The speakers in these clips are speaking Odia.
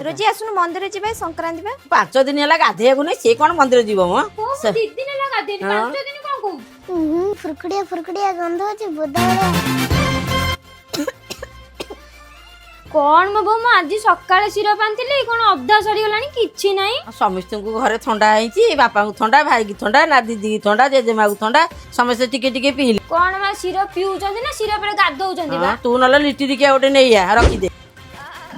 ରୋଜି, ଆସୁନୁ ମନ୍ଦିର ଯିବା, ସଂକ୍ରାନ୍ତି ବା। 5 ଦିନ ହେଲା ଗାଧେଇବାକୁ ନାଇଁ, ସେ କଣ ମନ୍ଦିର ଯିବ ମ? 2 ଦିନ ହେଲା ଗାଧେଇନି। 5 ଦିନ କଣ କହୁଛୁ? ଫୁରକୁଡିଆ ଫୁରକୁଡିଆ ଗନ୍ଧ ଅଛି ବୋଦା ଭଳିଆ। କଣ ମୋ ବୋଉ, ମୁଁ ଆଜି ସକାଳେ ସିରପ ଆଣିଥିଲି, କଣ ଅଧା ସରିଗଲାଣି, କିଛି ନାହିଁ। ସମସ୍ତଙ୍କୁ ଘରେ ଥଣ୍ଡା ହେଇଛି। ବାପାଙ୍କୁ ଥଣ୍ଡା, ଭାଇକି ଥଣ୍ଡା, ନା ଦିଦିକି ଥଣ୍ଡା, ଜେଜେମାକୁ ଥଣ୍ଡା। ସମସ୍ତେ ଟିକେ ଟିକେ ପିଇଲେ। କଣ ମା, ସିରପ ପିଉଛନ୍ତି ନା ସିରପରେ ଗାଧଉଛନ୍ତି ବା? ହଁ, ତୁ ନହେଲେ ଲିଟରିକିଆ ଗୋଟେ ନେଇ ଆ, ରଖିଦେ।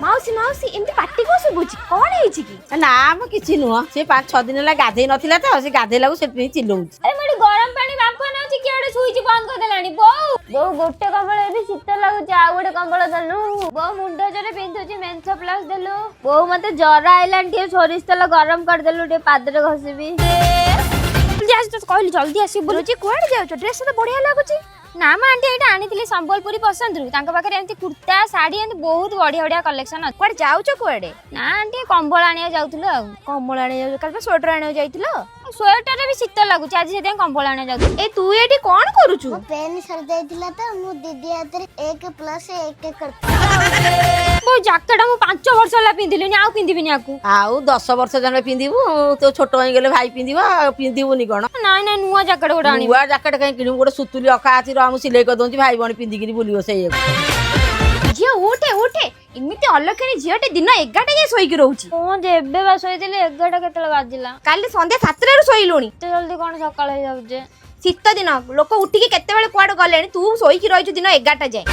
ମାଉସୀ, ମାଉସୀ, ଏମିତି ପାଟି କଣ ଶୁଭୁଛି? କଣ ହେଇଛି କି? ନା ମ, କିଛି ନୁହଁ। ସେ 5-6 ଦିନ ହେଲା ଗାଧେଇ ନଥିଲା ତ, ସେ ଗାଧେଇଲାକୁ ସେଥିପାଇଁ ଚିଲଉଛି। ଆରେ, ମୁଁ ଏଠି ଗରମ ପାଣି ବାମ୍ଫ ନେଉଛି, କିଏ ଗୋଟେ ସୁଇଚ ବନ୍ଦ କରିଦେଲାଣି। ବୋଉ, ବୋଉ, ଗୋଟେ କମ୍ବଳ ଏବେ ଶୀତ ଲାଗୁଛି, ଆଉ ଗୋଟେ କମ୍ବଳ ଦେଲୁ। ବୋଉ, ମୁଣ୍ଡ ଜୋରେ ବିନ୍ଧୁଛି, ମେନ୍ସୋ ପ୍ଲସ୍ ଦେଲୁ। ବୋଉ, ମତେ ଜର ଆଇଲାଣି, ଟିକେ ସୋରିଷ ତେଲ ଗରମ କରିଦେଲୁ, ଟିକେ ପାଦରେ ଘଷିବି। ଜଲ୍ଦି ଆସି, ତୋତେ କହିଲି ଜଲ୍ଦି ଆସିବୁ ବୋଲି। ରୋଜି, କୁଆଡେ ଯାଉଛ? ଡ୍ରେସ ତ ବଢିଆ ଲାଗୁଛି। ନା ମ ଆଣ୍ଟି, ଏଇଟା ଆଣିଥିଲି ସମ୍ବଲପୁରୀ ପସନ୍ଦରୁ। ତାଙ୍କ ପାଖରେ ଏମିତି କୁର୍ତ୍ତା, ଶାଢୀ, ଏମିତି ବହୁତ ବଢିଆ ବଢିଆ କଲେକ୍ସନ ଅଛି। କୁଆଡେ ଯାଉଛ କୁଆଡେ? ନା ଆଣ୍ଟି, କମ୍ବଳ ଆଣିବାକୁ ଯାଉଥିଲୁ ଆଉ। କମ୍ବଳ ଆଣିବାକୁ ଯାଉଛ? କାଲି ପା ସ୍ୱେଟର ଆଣିବାକୁ ଯାଇଥିଲ। ସ୍ୱେଟରରେ ବି ଶୀତ ଲାଗୁଛି, ଆଜି ସେଥିପାଇଁ କମ୍ବଳ ଆଣିବାକୁ ଯାଉଥିଲୁ। ଏ, ତୁ ଏଠି କଣ କରୁଛୁ? ମୋ ପେନ୍ ସରିଯାଇଥିଲା ତ, ମୁଁ ଦିଦି ହାତରେ 1 ପ୍ଲସ୍ 1 କରିଥିଲି। ବୋଉ, ଜ୍ୟାକେଟ ମୁଁ 5 ବର୍ଷ ହେଲା ପିନ୍ଧିଲିନି, ଆଉ ପିନ୍ଧିବିନି ଆକୁ। ଆଉ 10 ବର୍ଷ ଯାଏ ପିନ୍ଧିବୁ। ତୋ ଛୋଟ ହେଇଗଲେ ଭାଇ ପିନ୍ଧିବ, ଆଉ ପିନ୍ଧିବୁନି କଣ? ନାଇଁ ନାଇଁ, ନୂଆ ଜ୍ୟାକେଟ ଗୋଟେ ଆଣିବି। ନୂଆ ଜ୍ୟାକେଟ କାହିଁ କିଣିବୁ? ଗୋଟେ ସୁତୁଲି ଅଖା ଅଛି, ରହ, ମୁଁ ସିଲେଇ କରିଦଉଛି, ଭାଇ ଭଉଣୀ ପିନ୍ଧିକିରି ବୁଲିବ ସେଇଆକୁ। ଝିଅ, ଉଠେ ଉଠେ। ଏମିତି ଅଲକ୍ଷଣୀ ଝିଅଟେ ଦିନ 11ଟା ଯାଏ ଶୋଇକି ରହୁଛି। ମୁଁ ଯେ ଏବେ ବା ଶୋଇଥିଲି, 11ଟା କେତେବେଳେ ବାଜିଲା? କାଲି ସନ୍ଧ୍ୟା 7ଟାରୁ ଶୋଇଲୁଣି। ଏତେ ଜଲ୍ଦି କଣ ସକାଳ ହେଇଯାଉଛି? ଶୀତ ଦିନ, ଲୋକ ଉଠିକି କେତେବେଳେ କୁଆଡେ ଗଲେଣି, ତୁ ଶୋଇକି ରହିଛୁ ଦିନ 11ଟା ଯାଏ।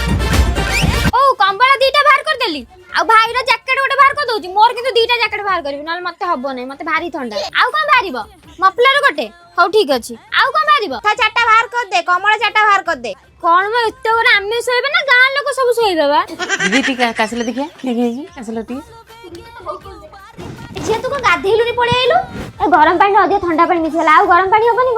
ଓ, କମ୍ବଳ ଦିଟା ବାହାର କରିଦେଲି, ଆଉ ଭାଇର ଜ୍ୟାକେଟ ଗୋଟେ ବାହାର କରିଦଉଛି। ମୋର କିନ୍ତୁ ଦିଟା ଜ୍ୟାକେଟ ବାହାର କରିବି, ନହେଲେ ମତେ ହବ ନାହିଁ, ମତେ ଭାରି ଥଣ୍ଡା। ଆଉ କଣ ବାହାରିବ? ମଫଲର ଗୋଟେ, ହଉ ଠିକ ଅଛି। ଆଉ କଣ ବାହାରିବ? ତା ଚାରିଟା ବାହାର କରିଦେ, କମ୍ବଳ ଚାରିଟା ବାହାର କରିଦେ। କଣ ମ, ଏତେ ଗୁରା ଆମେ ଶୋଇବା ନା ଗାଁ ଲୋକ ସବୁ ଶୋଇବେ ବା? ଦିଦି, ଟିକେ କାଶିଲେ ଦେଖିଆ, ଦେଖି ହେଇଛି, କାଶିଲ ଟିକେ। ଝିଅ, ତୁ କଣ ଗାଧେଇଲୁନି, ପଳେଇ ଆଇଲୁ? ଏ, ଗରମ ପାଣି ଅଧିକ ଥଣ୍ଡା ପାଣି ମିଶିଗଲା, ଆଉ ଗରମ ପାଣି ହବନି।